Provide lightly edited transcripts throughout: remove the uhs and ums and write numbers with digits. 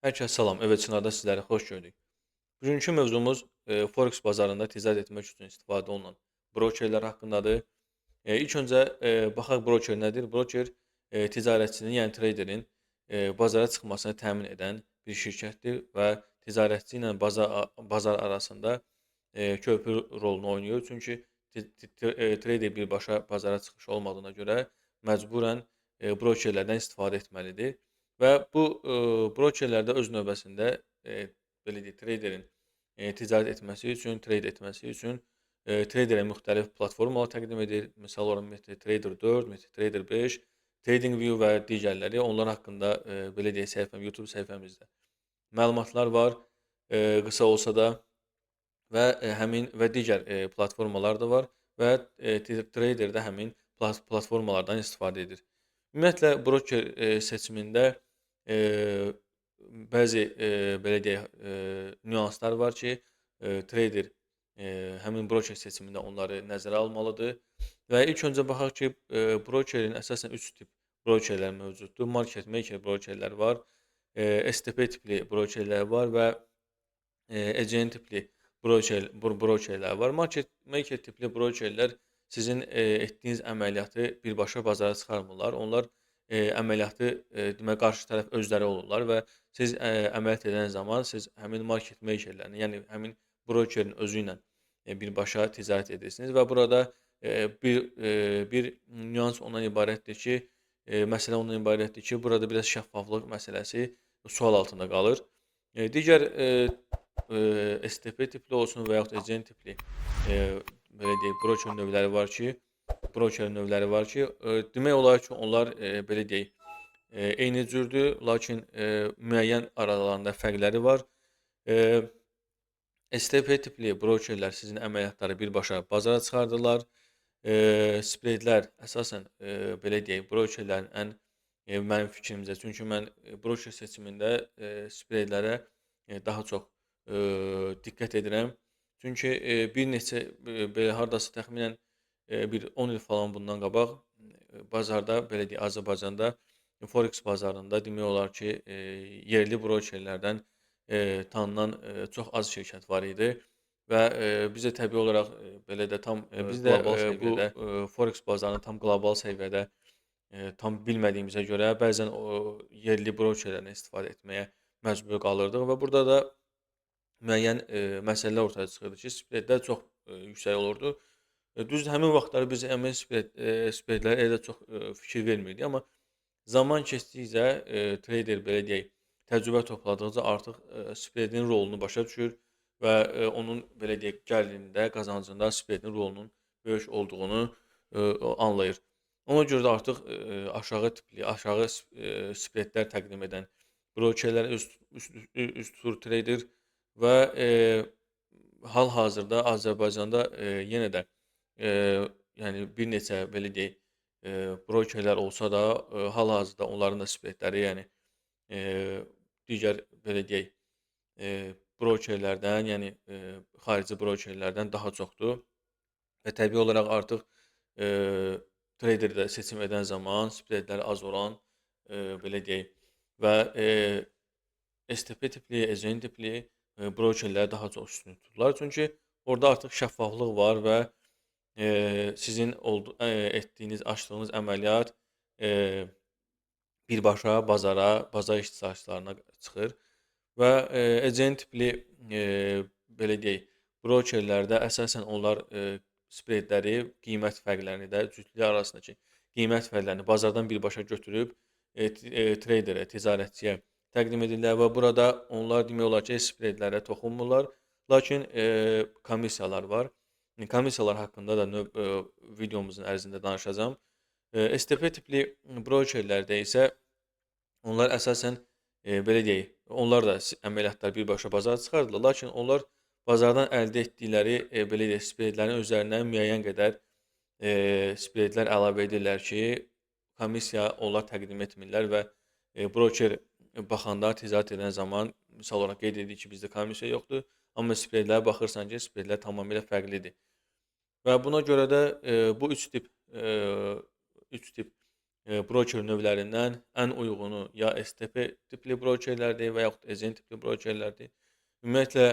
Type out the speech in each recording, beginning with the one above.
Hər kəsə salam. Evet Çınarda sizləri xoş gördük. Bugünkü mövzumuz Forex bazarında ticarət etmək üçün istifadə olunan brokerlər haqqındadır. İlk öncə baxaq broker nədir? Broker ticarətçinin, yəni traderin bazara çıxmasını təmin edən bir şirkətdir və ticarətçi ilə bazar arasında köprü rolunu oynayır. Çünki trader birbaşa bazara çıxış olmadığına görə məcburən brokerlərdən istifadə etməlidir. Və bu brokerlər də öz növbəsində belə deyək, traderin ticarət etməsi üçün, trade etməsi üçün traderə müxtəlif platformalar təqdim edir. Misal olaraq MetaTrader 4, MetaTrader 5, TradingView və digərləri. Onlar haqqında belə deyək, YouTube səhifəmizdə məlumatlar var, qısa olsa da və həmin və digər platformalar da var və trader də həmin platformalardan istifadə edir. Ümumiyyətlə, broker seçimində bəzi belə deyək, nüanslar var ki, trader həmin broker seçimində onları nəzərə almalıdır. Və ilk öncə baxaq ki, brokerin əsasən 3 tip brokerlər mövcuddur. Market maker brokerlər var, STP tipli brokerlər var və ECN tipli brokerlər var. Market maker tipli brokerlər sizin etdiyiniz əməliyyatı birbaşa bazara çıxarmırlar. Onlar əməliyyatı demək, qarşı tərəf özləri olurlar və siz əməliyyat edən zaman siz həmin market makerlərini, yəni həmin brokerin özü ilə birbaşa ticarət edirsiniz və burada bir nüans ondan ibarətdir ki, məsələ ondan ibarətdir ki, burada biraz şəffaflıq məsələsi sual altında qalır. Digər STP tipli olsun və yaxud ECN tipli belə deyək, broker növləri var ki, demək olar ki, onlar belə deyək, eyni cürdür, lakin müəyyən aralarında fərqləri var. STP tipli brokerlər sizin əməliyyatları birbaşa bazara çıxardırlar. Spreadlər əsasən belə deyək, brokerlərin ən mənim fikrimcə, çünki mən broker seçimində spreadlərə daha çox diqqət edirəm. Çünki bir neçə belə hardasa təxminən bir 10 il falan bundan qabaq bazarda, belə deyək, Azərbaycanda Forex bazarında demək olar ki, yerli brokerlərdən tanınan çox az şirkət var idi və biz də təbii olaraq belə də tam biz də qlobal bu səviyyədə Forex bazarını tam qlobal səviyyədə tam bilmədiyimizə görə bəzən o yerli brokerlərdən istifadə etməyə məcbur qalırdıq və burada da müəyyən məsələlər ortaya çıxırdı ki, spreadlər çox yüksək olurdu. Düzdür, həmin vaxtlar biz həmin spreadlərə elə çox fikir vermirdik, amma zaman keçdikcə trader, belə deyək, təcrübə topladıqca artıq spreadin rolunu başa düşür və onun, belə deyək, gəlirində, qazancında spreadin rolunun böyük olduğunu anlayır. Ona görə də artıq aşağı tipli, aşağı spreadlər təqdim edən brokerlər üst tutur trader və hal-hazırda Azərbaycanda yenə də yəni bir neçə, belə deyək, brokerlər olsa da, hal-hazırda onların da spreadləri, yəni digər, belə deyək, brokerlərdən, yəni xarici brokerlərdən daha çoxdur və təbii olaraq artıq traderdə seçim edən zaman spreadləri az olan, belə deyək, və STP tipli, ECN tipli brokerlər daha çox üstünlük tuturlar. Çünki orada artıq şəffaflıq var və sizin etdiyiniz, açdığınız əməliyyat birbaşa bazara, bazar iştirakçılarına çıxır və ECN tipli, belə deyək, brokerlərdə əsasən onlar spreadləri, qiymət fərqlərini də, cütlük arasındakı qiymət fərqlərini bazardan birbaşa götürüb traderə, ticarətçiyə təqdim edirlər və burada onlar demək olar ki, spreadlərə toxunmurlar. Lakin komissiyalar var. Komissiyalar haqqında da videomuzun ərzində danışacağam. STP tipli brokerlərdə isə onlar əsasən, belə deyək, onlar da əməliyyatlar birbaşa bazara çıxardılar. Lakin onlar bazardan əldə etdikləri, belə deyək, spreadlərin üzərindən müəyyən qədər spreadlər əlavə edirlər ki, komissiya onlar təqdim etmirlər və broker baxanda, ticarət edən zaman, misal olaraq qeyd edir ki, bizdə komissiya yoxdur, amma spreadlərə baxırsan ki, spreadlər tamamilə fərqlidir. Və buna görə də bu üç tip Broker növlərindən ən uyğunu ya STP tipli brokerlərdir və yaxud EZN tipli brokerlərdir. Ümumiyyətlə,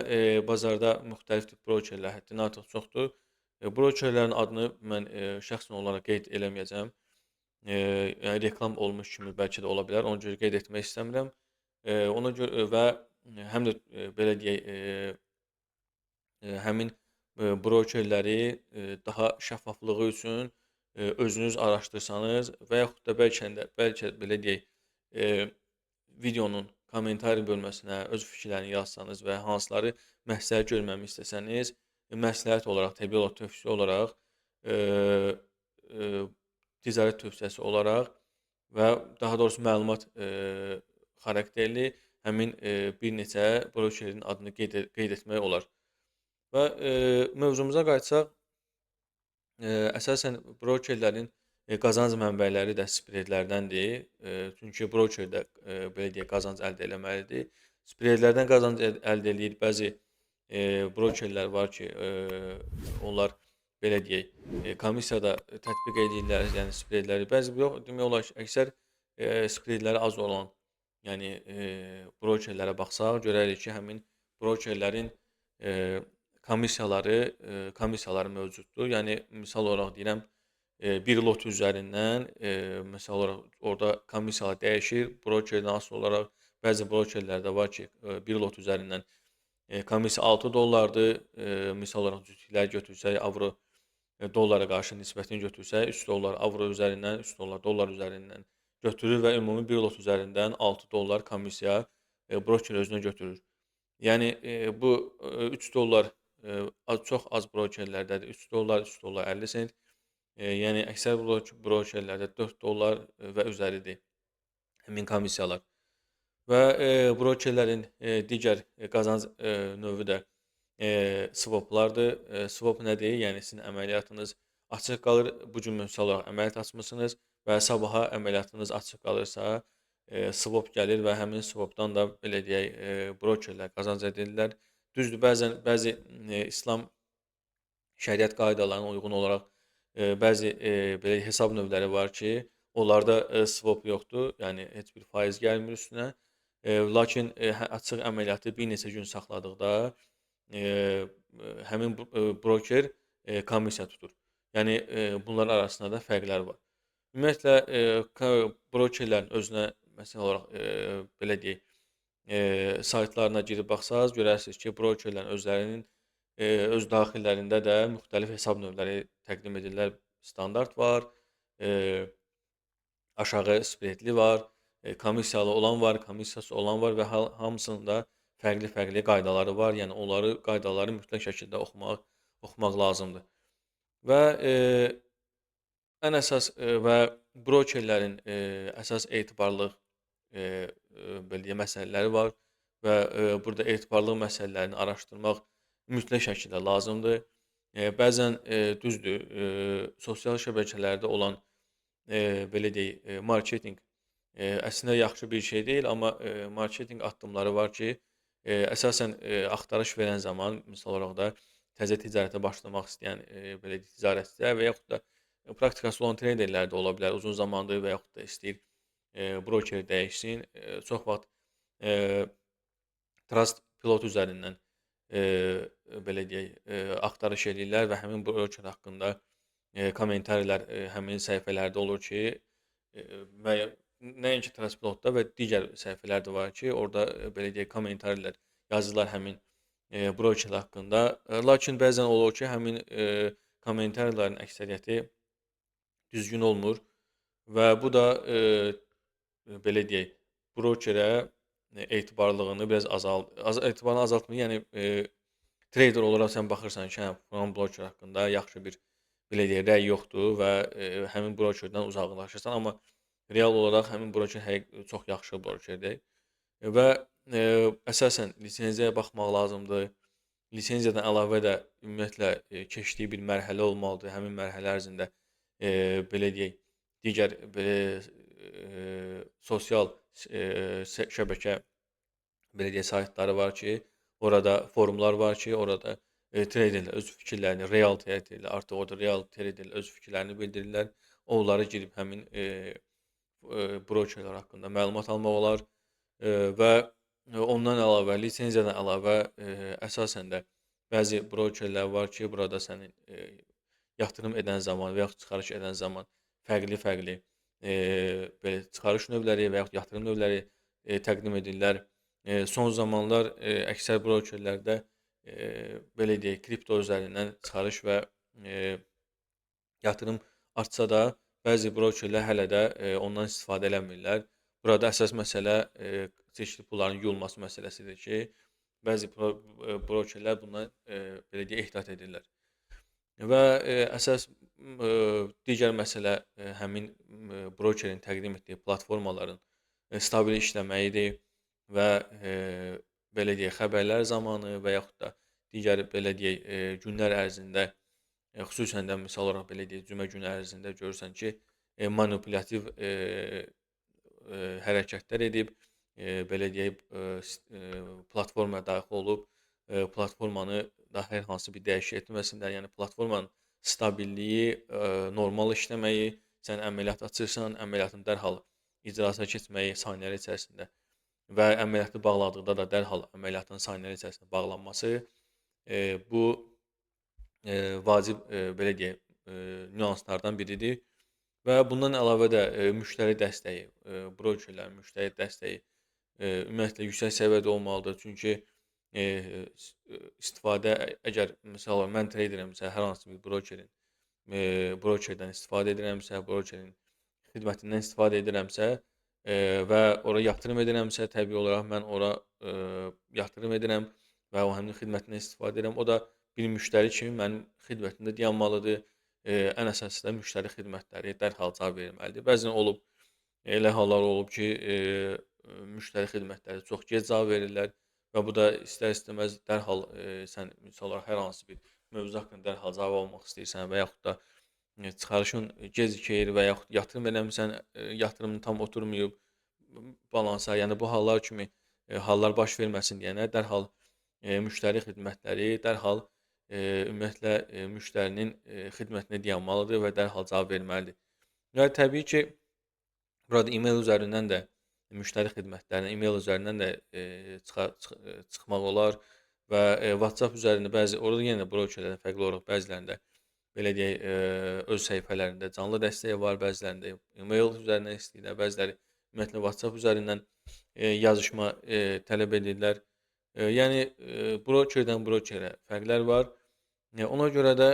bazarda müxtəlif tip brokerlər həddindən artıq çoxdur. Brokerlərin adını mən şəxsən olaraq qeyd eləməyəcəm. Yəni reklam olmuş kimi bəlkə də ola bilər. Ona görə qeyd etmək istəmirəm. Ona görə və həm də belə deyək, həmin brokerləri daha şəffaflığı üçün özünüz araşdırsanız və yaxud da bəlkə belə deyək, videonun kommentari bölməsinə öz fikirlərini yazsanız və hansıları məsləhət görməmi istəsəniz, məsləhət olaraq, təbii olaraq, tövsiyə olaraq, ticarət tövsiyəsi olaraq və daha doğrusu məlumat xarakterli həmin bir neçə brokerin adını qeyd etmək olar. Və mövzumuza qayıtsaq, əsasən brokerlərin qazanc mənbələri də spreadlərdəndir. Çünki broker də belə deyək, qazanc əldə eləməlidir. Spreadlərdən qazanc əldə eləyir. Bəzi brokerlər var ki, onlar belə deyək, komissiyada tətbiq edirlər, yəni spreadləri. Bəzi yox, demək olar ki, əksər spreadləri az olan, yəni brokerlərə baxsaq, görərik ki, həmin brokerlərin komissiyaları mövcuddur. Yəni, misal olaraq deyirəm, bir lot üzərindən, misal olaraq orada komissiyalar dəyişir. Brokerdən asılı olaraq bəzi brokerlərdə var ki, bir lot üzərindən komissiya 6 dollardır. Misal olaraq cütlüklər götürsək, avro dollara qarşı nisbətini götürsək, 3 dollar avro üzərindən, 3 dollar dollar üzərindən götürür və ümumi bir lot üzərindən 6 dollar komissiya broker özünə götürür. Yəni, bu 3 dollar çox az brokerlərdədir. 3 dollar, 3 dollar 50 sent. Yəni, əksər brokerlərdə 4 dollar və üzəridir həmin komissiyalar. Və brokerlərin digər qazanc növü də swaplardır. Swap nədir? Yəni, sizin əməliyyatınız açıq qalır. Bu gün misal olaraq əməliyyat açmısınız və sabaha əməliyyatınız açıq qalırsa, swap gəlir və həmin swapdan da belə deyək, brokerlər qazanc edirlər. Düzdür, bəzən bəzi İslam şəriət qaydalarına uyğun olaraq bəzi belə hesab növləri var ki, onlarda swap yoxdur, yəni heç bir faiz gəlmir üstünə. Lakin açıq əməliyyatı bir neçə gün saxladıqda həmin broker komissiya tutur. Yəni, bunların arasında da fərqlər var. Ümumiyyətlə, brokerlərin özünə, məsəl olaraq, belə deyək, saytlarına girib baxsaz, görərsiniz ki, brokerlərin özlərinin öz daxillərində də müxtəlif hesab növləri təqdim edirlər. Standart var, aşağı spreadli var, komissiyalı olan var, komissiyası olan var və hamısının da fərqli-fərqli qaydaları var. Yəni, onları, qaydaları mütləq şəkildə oxumaq lazımdır. Və ən əsas və brokerlərin əsas etibarlıq belə deyək, məsələləri var və burada etibarlıq məsələlərini araşdırmaq mütləq şəkildə lazımdır. Bəzən düzdür, sosial şəbəkələrdə olan belə deyək, marketinq əslində yaxşı bir şey deyil, amma marketinq addımları var ki, əsasən axtarış verən zaman, misal olaraq da təzə ticarətə başlamaq istəyən belə deyək, ticarətçilər və yaxud da praktikası olan treyderlər də ola bilər, uzun zamandır və yaxud da istəyir broker dəyişsin. Çox vaxt Trust Pilot üzərindən belə deyək, axtarış eləyirlər və həmin broker haqqında kommentarilər həmin səhifələrdə olur ki, nəinki Trust Pilotda və digər səhifələr də var ki, orada belə deyək, kommentarilər yazırlar həmin broker haqqında. Lakin bəzən olur ki, həmin kommentarilərin əksəriyyəti düzgün olmur və bu da belə deyək, brokerə etibarlığını biraz etibarını azaltmır. Yəni trader olaraq sən baxırsan ki, hə, falan broker haqqında yaxşı bir belə deyək, rəy yoxdur və həmin brokerdən uzaqlaşırsan, amma real olaraq həmin broker həqiqətən çox yaxşı brokerdir. Və əsasən lisenziyaya baxmaq lazımdır. Lisenziyadan əlavə də ümumiyyətlə keçdiyi bir mərhələ olmalıdır. Həmin mərhələ ərzində belə deyək, digər belə sosial şəbəkə belə deyək, saytları var ki, orada forumlar var ki, orada traderlər öz fikirlərini, real traderlər, artıq orada real traderlər öz fikirlərini bildirirlər. Onlara girib həmin brokerlər haqqında məlumat almaq olar və ondan əlavə, lisenziyadan əlavə əsasən də bəzi brokerlər var ki, burada sənin yatırım edən zaman və yaxud çıxarış edən zaman fərqli-fərqli belə çıxarış növləri və yaxud yatırım növləri təqdim edirlər. Son zamanlar əksər brokerlərdə belə deyək, kripto üzərindən çıxarış və yatırım artsa da, bəzi brokerlər hələ də ondan istifadə eləmirlər. Burada əsas məsələ çeşidli pulların yuyulması məsələsidir ki, bəzi brokerlər bundan belə deyək, ehtiyat edirlər. Və əsas digər məsələ həmin brokerin təqdim etdiyi platformaların stabil işləməyidir və belə deyək, xəbərlər zamanı və yaxud da digər belə deyək, günlər ərzində, xüsusən də misal olaraq belə deyək, cümə günü ərzində görürsən ki, manipulyativ hərəkətlər edib, belə deyək, platformaya daxil olub, platformanı da hər hansı bir dəyişiklik etməsinlər, yəni platformanın stabilliyi, normal işləməyi, sən əməliyyat açırsan, əməliyyatın dərhal icrasına keçməyi saniyələr içərisində və əməliyyatı bağladıqda da dərhal əməliyyatın saniyələr içərisində bağlanması, bu vacib belə deyək, nüanslardan biridir. Və bundan əlavə də müştəri dəstəyi, brokerlərin müştəri dəstəyi ümumiyyətlə yüksək səviyyədə olmalıdır. Çünki istifadə, əgər misal olaraq mən traderəmsə, hər hansı bir brokerdən istifadə edirəmsə, brokerin xidmətindən istifadə edirəmsə və ora yatırım edirəmsə, təbii olaraq mən ora yatırım edirəm və o həmin xidmətindən istifadə edirəm. O da bir müştəri kimi mənim xidmətimdə dayanmalıdır. Ən əsası da müştəri xidmətləri dərhal cavab verilməlidir. Bəzən olub, elə hallar olub ki, müştəri xidmətləri çox gec cavab verirlər və bu da istər-istəməz dərhal sən misal olaraq hər hansı bir mövzu haqqında dərhal cavab almaq istəyirsən və yaxud da çıxarışın gecikir və yaxud yatırım eləmirsən, yatırımın tam oturmayıb balansa, yəni bu hallar kimi hallar baş verməsin deyənə dərhal müştəri xidmətləri dərhal ümumiyyətlə müştərinin xidmətinə dayanmalıdır və dərhal cavab verməlidir. Və təbii ki, burada e-mail üzərindən də müştəri xidmətlərinə e-mail üzərindən də çıxmaq olar və WhatsApp üzərində bəzi, orada yenə brokerlərdən fərqli olaraq bəzilərində belə deyək, öz səhifələrində canlı dəstəyi var, bəzilərində e-mail üzərindən istəyirlər, bəziləri ümumiyyətlə WhatsApp üzərindən yazışma tələb edirlər. Yəni brokerdən brokerə fərqlər var. Ona görə də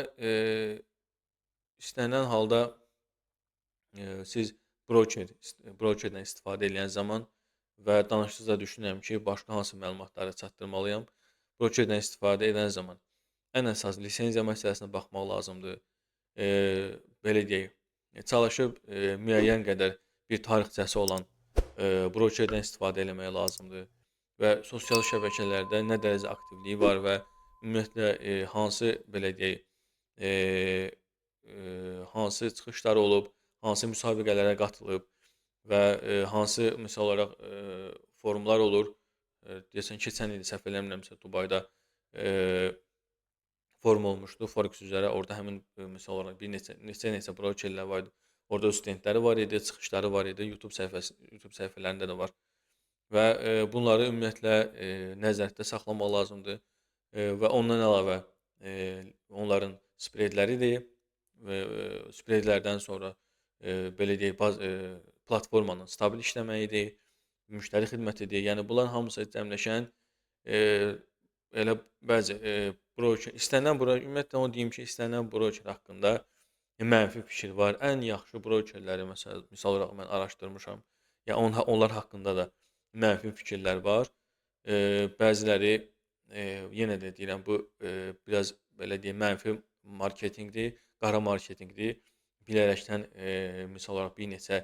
istənilən halda siz brokerdən istifadə edən zaman və danışdıqca düşünürəm ki, başqa hansı məlumatları çatdırmalıyam. Brokerdən istifadə edən zaman ən əsas lisenziya məsələsinə baxmaq lazımdır. Belə deyək, çalışıb müəyyən qədər bir tarixçəsi olan brokerdən istifadə eləmək lazımdır və sosial şəbəkələrdə nə dərəcə aktivliyi var və ümumiyyətlə hansı belə deyək, hansı çıxışları olub, hansı müsabiqələrə qatılıb və hansı misal olaraq forumlar olur. Deyəsən, keçən il səhv eləmirəmsə Dubayda forum olmuşdu Forex üzrə. Orada həmin misal olaraq bir neçə brokerlər var idi. Orada studentləri var idi, çıxışları var idi, YouTube səhifələrində də var. Və bunları ümumiyyətlə nəzərdə saxlamaq lazımdır. Və ondan əlavə onların spreadləridir. Və spreadlərdən sonra belə deyək, platformanın stabil işləməyidir, müştəri xidmətidir. Yəni bunların hamısı cəmləşən elə bəzi broker, istənilən broker, ümumiyyətlə onu deyim ki, istənilən broker haqqında mənfi fikir var. Ən yaxşı brokerləri məsəl, misal olaraq mən araşdırmışam. Yəni onlar haqqında da mənfi fikirlər var. Bəziləri yenə də deyirəm, bu biraz belə deyim, mənfi marketinqdir, qara marketinqdir. Bilərəkdən misal olaraq bir neçə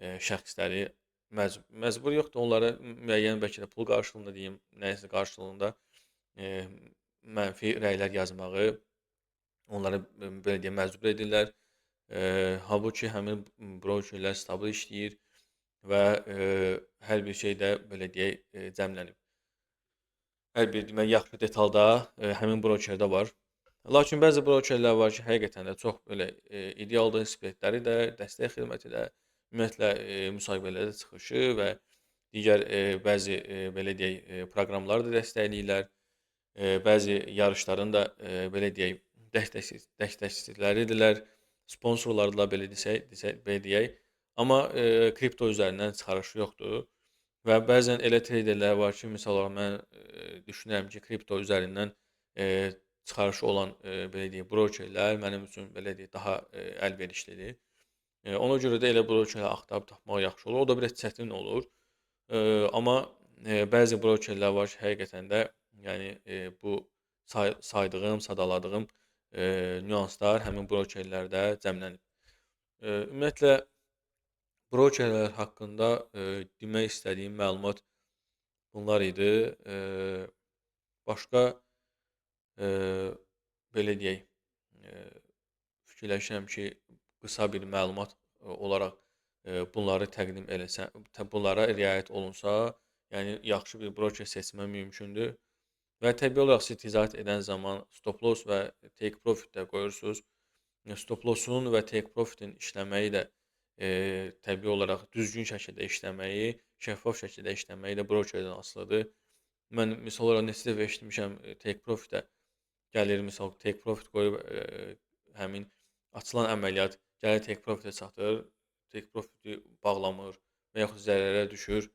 şəxsləri məcbur yoxdur, onlara müəyyən bəlkə də pul qarşılığında deyim, nəyisə qarşılığında mənfi rəylər yazmağı onlara belə deyim, məcbur edirlər. Halbuki həmin brokerlər stabil işləyir və hər bir şey də belə deyək, cəmlənib. Hər bir demək, yaxşı detalda həmin brokerdə var. Lakin bəzi brokerlər var ki, həqiqətən də çox belə idealdır, spreadləri də, dəstək xidməti də, Ümumiyyətlə müsahibələrdə çıxışı və digər bəzi belə deyək, proqramları da dəstəkləyirlər. Bəzi yarışların da belə deyək, dəstəkçiləridirlər, sponsorlardılar, belə desək, belə deyək. Amma kripto üzərindən çıxarışı yoxdur. Və bəzən elə traderlər var ki, misal olaraq mən düşünürəm ki, kripto üzərindən çıxarışı olan belə deyək, brokerlər mənim üçün belə deyək, daha əlverişlidir. Ona görə də elə brokerləri axtarıb tapmaq yaxşı olur. O da biraz çətin olur. Amma bəzi brokerlər var ki, həqiqətən də yəni bu saydığım, sadaladığım nüanslar həmin brokerlərdə cəmlənib. Ümumiyyətlə brokerlər haqqında demək istədiyim məlumat bunlar idi. Başqa belə deyək, fikirləşirəm ki, qısa bir məlumat olaraq bunları təqdim eləsə, bunlara riayət olunsa, yəni yaxşı bir broker seçmə mümkündür. Və təbii olaraq siz ticarət edən zaman stop loss və take profit də qoyursunuz. Stop lossun və take profitin işləməyi də təbii olaraq düzgün şəkildə işləməyi, şəffaf şəkildə işləməyi də brokerdən asılıdır. Mən misal olaraq neçə dəfə eşitmişəm, take profitə gəlir, misal take profit qoyub həmin açılan əməliyyat gəlir take profitə çatır, take profiti bağlamır və yaxud zərərə düşür,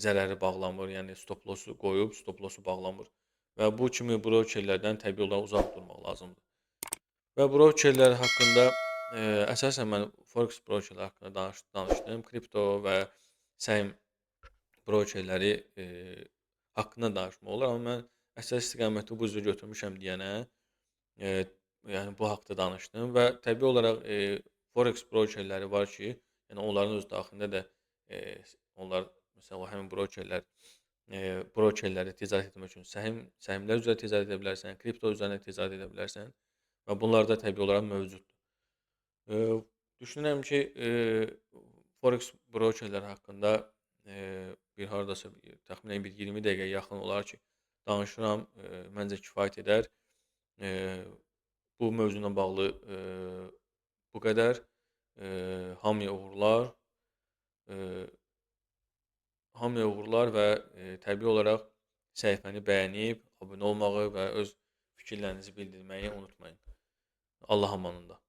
zərəri bağlamır, yəni stop lossu qoyub stop lossu bağlamır. Və bu kimi brokerlərdən təbii olaraq uzaq durmaq lazımdır. Və brokerlər haqqında əsasən mən Forex brokerlər haqqında danışdım. Kripto və səhim brokerləri haqqında danışmaq olar. Amma mən əsas istiqaməti bu üzrə götürmüşəm deyənə, yəni bu haqda danışdım. Və təbii olaraq Forex brokerləri var ki, yəni onların öz daxilində də onlar məsələn həmin brokerlər brokerləri ticarət etmək üçün səhimlər üzrə ticarət edə bilərsən, kripto üzərində ticarət edə bilərsən və bunlar da təbii olaraq mövcuddur. Düşünürəm ki, Forex brokerləri haqqında bir hardasa təxminən bir 20 dəqiqəyə yaxın olar ki, danışıram, məncə kifayət edər. Bu mövzuyla bağlı bu qədər. Hamıya uğurlar. Hamıya uğurlar və təbii olaraq səhifəni bəyənib, abunə olmağı və öz fikirlərinizi bildirməyi unutmayın. Allah amanında.